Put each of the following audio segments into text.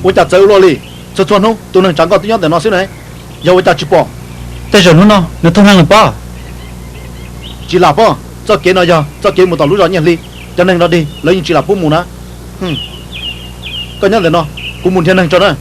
Ua cas txawv ua luaj li? Txhua txhua hnub tus neeg tsav nkoj twb nyob ntawm no xwb ne, yog ua cas tsis pom? Tej zaum hnub no nws thooj neeg lawm pob. Tsis lam pob, txoj kev no yog txoj kev mus tom lub zos Nyiaj Hli, cov neeg dog dig lawv yeej tsis lam pub mus na. Koj nyob ntawm no, kuv mus nrhiav neeg tso na.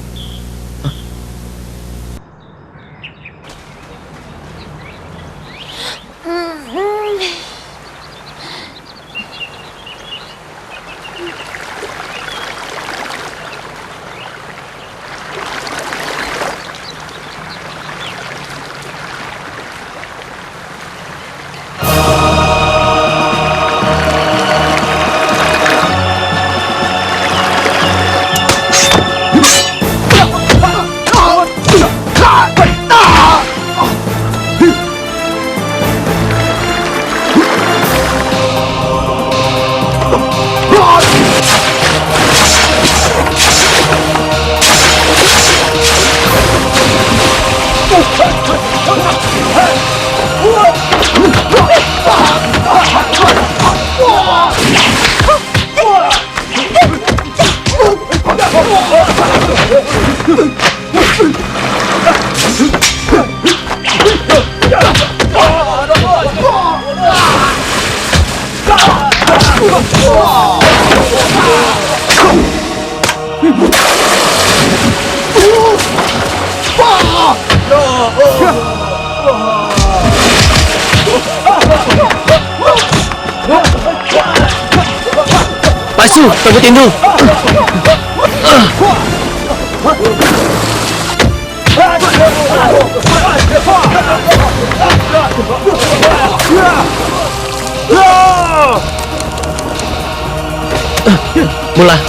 Pais Xu, tau kuv tis ntug. Mus lawm.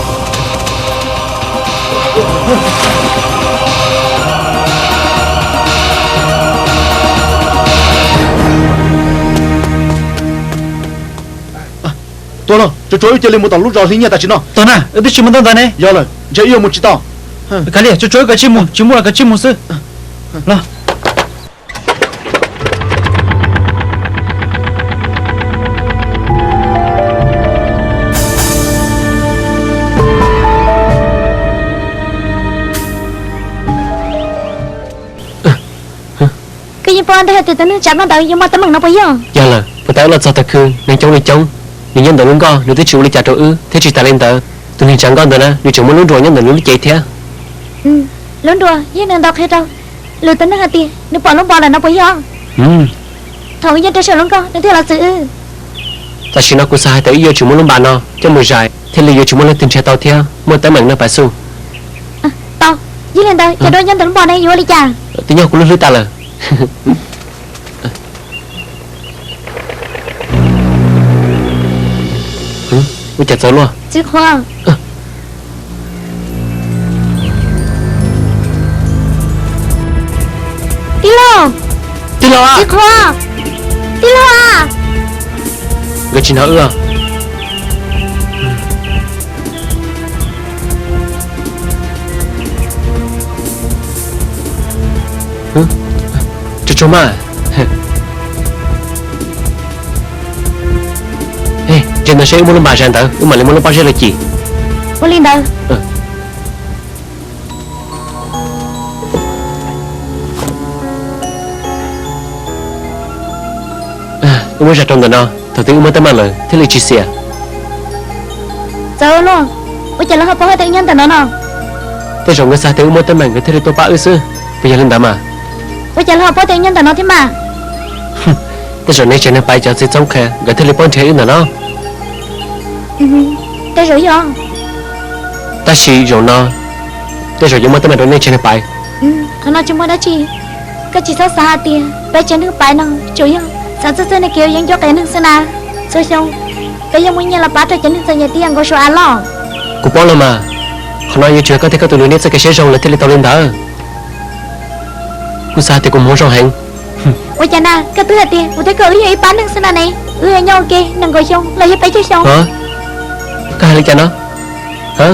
Tuag los, tsuav tsuav wb cia li mus tom lub zos Hli Nyiaj tam sim no. Tuag na, wb twb tsis muaj ntaub ntawv ne. Yog lawm, ntshe wb yuav mus tsis tau. Kav liam, tsuav tsuav wb kav tsij mus, tsis muaj los kav tsij mus xwb. Los. Koj yeej paub ntawd hais tias tus neeg tsav nkoj ntawd yuav muaj teeb meem no puas yog? Yog lawm, puas tas wb los txog tag kis neeg coob li coob, nws nyob ntawm lub nkoj nws twb tsis ua li cas rau wb thiab. Tsis tas li ntawd, tus neeg tsav nkoj ntawd na nws tseem muaj lub nruas nyob ntawm nws lub cev thiab. Lub nruas yog neeg ntawd qhia rau lwm tus neeg hais tias nws pom lub npo lawm no puas yog? Thaum wb nyob rau saum lub nkoj nws thiaj los txwm wb. Tam sim no kuv xav hais tias wb yuav tsum muab lub npa no coj mus zais thiaj li yuav tsum muaj leej twg nrhiav tau thiab muaj teeb meem no Pais Xu. Tau, yog li ntawd cov duab nyob ntawm lub npo ne yuav ua li cas? Twb nyob kuv lub hlwb tas lawm. Ua cas txawv luaj? Txiv Qhuav. Tij laug. Tij laug. Txiv Qhuav. Tij laug. Nkawd tsis hnov wb. Tsuag tsuag mas. Ntsia ntawd seb wb muab lub npa zais ntawd wb mam li muab lub pob zeb los cim. Ua li ntawd. Wb muab zais rau ntawm no, thaum twg wb muaj teeb meem lawm thiaj li tsis xiam. Txawv luaj, ua cas lawv ho paub hais tias wb nyob ntawm no no? Tej zaum nkawd xav tias wb muaj teeb meem nkawd thiaj li tuaj pab wb xwb, puas yog li ntawd mas? Ua cas lawv ho paub tias wb nyob ntawm no thiab mas? Tej zaum nej tsev neeg paiv cov txiv txoob qhia nkawd thiaj li paub nrhiav wb ntawm no. Tej zaum yog. Tab sis zaum no tej zaum yuav muaj teeb meem rau nej tsev neeg paiv. Qhov no tsis muaj dab tsi. Koj tsis txhob xav hais tias peb tsev neeg paiv no tsuas yog xav txog txoj kev ua yeeb ncuab qev neeg xwb na. Txhua xyoo peb yeej muaj nyiaj los pab rau cov neeg txom nyem tib yam nkaus saum av los. Kuv paub los mas, qhov no yuav tsum yog koj thiab koj tus lwm niam txoj kev siab zoo lawm thiaj li tau li ntawd. Kuv xav hais tias kuv hmoov zoo heev. Ua cas na, koj twb hais tias kuv thiab koj wb yog ib pab neeg xwb no ne. Wb yuav nyob ua ke nees nkaum xyoo los yog peb caug xyoo. Koj hais li cas no? Koj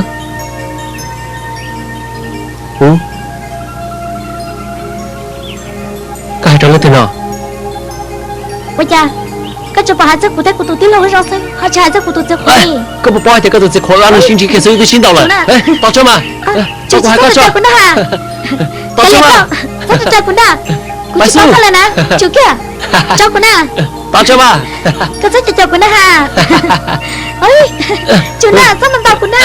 hais rau leej twg no? Ua cas koj Tsuas pom hais txog kuv thiab kuv tus tij laug wb zoo xwb, ho tsis hais txog kuv tus txiv qhuav li. Koj puas paub hais tias koj tus txiv qhuav ua neeg sib ntsib kiag xwb wb twb sib ntaus lawm. Tos tso mas. Tos tso mas. Txhob caum kuv na. Kuv tsis paub koj lawm na. Tsum kiag. Tso kuv na. Tos tso mas. Koj txhob caum kuv na ha. Tsum na, txhob ntaus kuv na.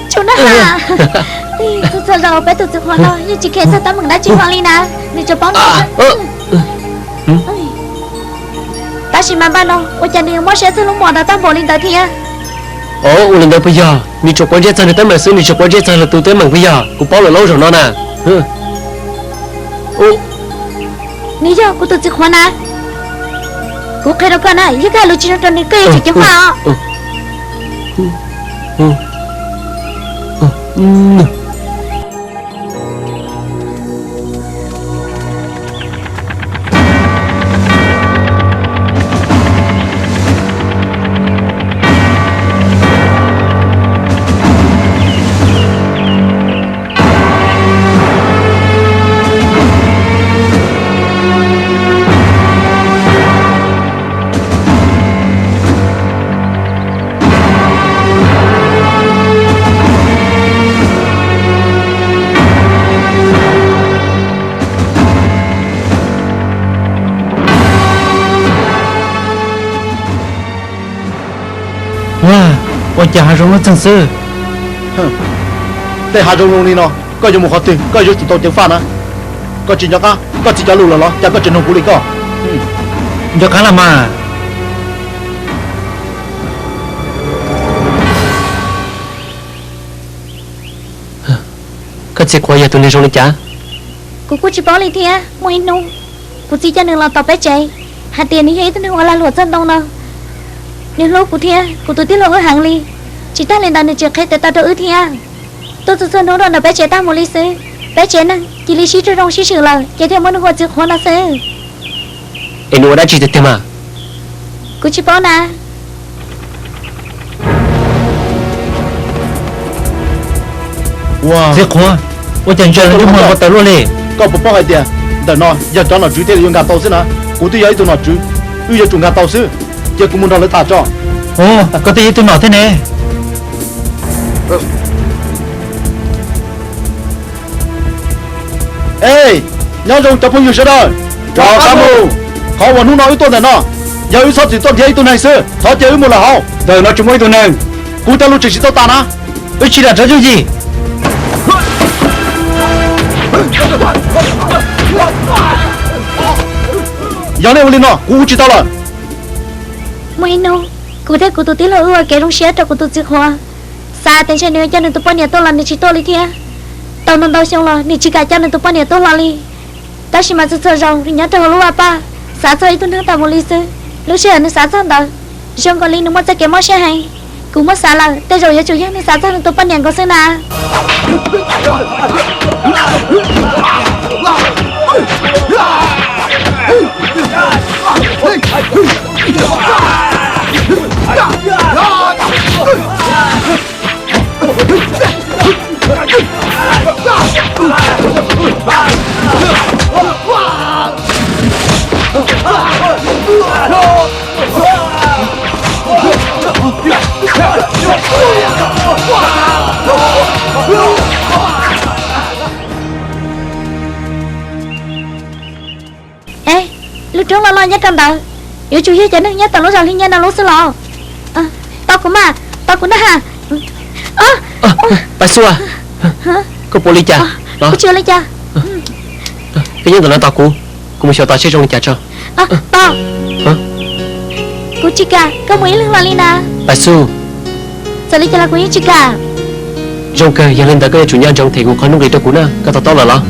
Tsum na ha. Txhua zaus peb tus txiv qhuav no yeej tsis kheev txog teeb meem dab tsi hlo li na. Nws tsuas paub ntaus. Tab sis mas npaj no ua cas nws yuav mob siab txog lub muam ntawd tag npaum li ntawd thiab? Ua li ntawd puas yog? Nws tsuas quav ntsej txog nws teeb meem xwb, nws tsis quav ntsej txog lwm tus teeb meem puas yog? Kuv paub lawm lauj, zaum no na. Nws yog kuv tus txiv qhuav na. Kuv qhia rau koj na, yog koj hais lus tsis zoo rau nws koj yuav tsum ceev faj os. Ua cas hav zoov lub txeeg xwb? Tej hav zoov zoo li no, koj yuav mus qhov twg koj yuav tsum tau ceev faj na. Koj tsis nco qab koj txiv cov lus lawm los cas koj tseem nug kuv li koj? Nco qab los mas. Koj txiv qhuav yog tus neeg zoo li cas? Kuv kuj tsis paub li thiab. Muaj ib hnub kuv txiv coj nws los tom peb tsev, hais tias nws yog ib tug neeg uas lag luam txog ntoo no. Nws hlub kuv thiab kuv tus tij laug wb heev li, tsis tag li ntawd nws tseem qhia tes taw rau wb thiab. Tuaj txhua txhua hnub rau ntawm peb tsev tag mus li xwb, peb tsev neeg cia li sib raug zoo sib swm lawm ces thiaj muab nws hu ua txiv qhuav no xwb. Es nws ua dab tsi tiag tiag mas? Kuv tsis paub na. Txiv qhuav, ua cas ntsia lawv ntsej muag npau taws luaj li? Koj puas paub hais tias ntawm no yog cov nom tswv thiaj li yuav nkag tau xwb na? Kuv twb yog ib tug nom tswv, wb yuav tsum nkag tau xwb. Cia kuv mus nrog lawv tham tso. Ua, koj twb yog ib tug nom thiab ne. Ej, nyob zoo cov phooj ywg sawv daws. Rov qab mus. Qhov uas hnub no wb tuaj ntawm no, yog wb txhob txwm tuaj nrhiav ib tug neeg xwb, thov cia wb mus lawm hauv. Ntawm no tsis muaj ib tug neeg. Kuv cov lus tseem tsis tau tas na. Wb tsis lam rov yooj yim. Yog nej ua li no kuv ua tsis tau lawm. Muaj ib hnub, kuv thiab kuv tus tij laug wb ua kev zoo siab rau kuv tus txiv qhuav, xav tias ntshe nws yuav coj nws tus poj niam tuaj los nws tsis tuaj li thiab. Tau ntau ntau xyoo los nws tsis kam coj nws tus poj niam tuaj hlo li. Tab sis mas txhua txhua zaus nws nyob rau hauv lub vaj paj, xav txog ib tug neeg tas mus li xwb. Lub sij hawm nws xav txog ntawd, zoo nkaus li nws muaj txoj kev mob siab heev. Kuv muab xav lawm, tej zaum yuav tsum yog nws xav txog nws tus poj niam nkaus xwb na. Es, lub roob loj loj nyob rau ntawd, yuav tsum yog cov neeg nyob tom lub zos Hli Nyab no lub xwb los? Tos kuv mas, tos kuv na ha. Paj Xua, koj puas li cas? Kuv tsis ua li cas. Koj nyob ntawm no tos kuv, kuv mus xyuas tos seb zoo li cas tso. Tos, kuv tsis kam koj mus ib leeg los li na. Paj Xua, txawm li cas los kuv yeej tsis kam. Zoo kawg, yog li ntawd koj yuav tsum nco ntsoov them kuv qhov nuj nqis rau kuv na, koj to taub lawm los?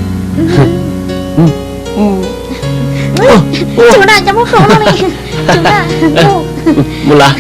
Tsum na, cov muab kaus no li. Tsum na. Mus lawm.